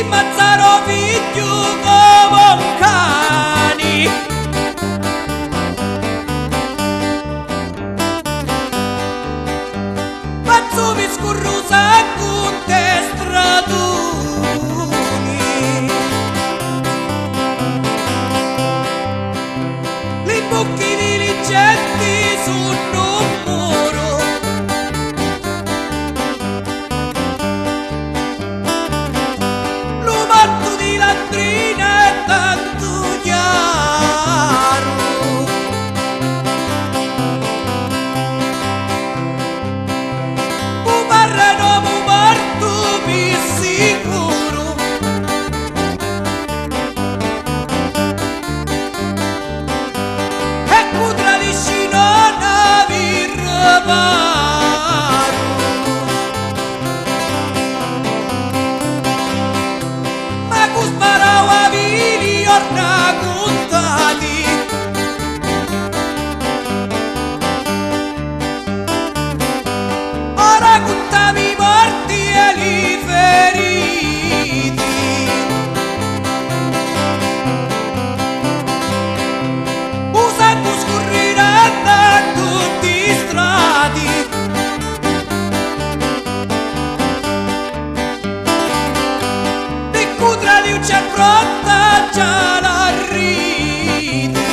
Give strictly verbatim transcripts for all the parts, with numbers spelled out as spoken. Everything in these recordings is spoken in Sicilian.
Mazzaro figghiu comu un cani. Pazzu mi scurru sangu nte straduni. Li bucchi di li genti sunnu un muru. Lu mantu di Landrina è tantu chiaru. U parra n'omu mortu pi sicuru. E cu tradisci non avi riparu. Ma cu sparau avi li jorna cuntati. Ora cuntami i morti e li feriti. U sangu scurrirà da tutti i strati. Piccutra di un c'è pronta già l'arriti.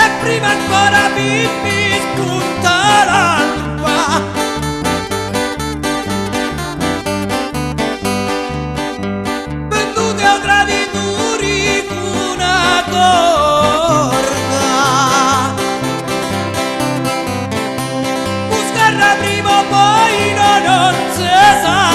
E prima ancora mi, mi spunta l'acqua. Venduti a un tradituri cu na corda. Cu sgarra prima o poi no, non se sa.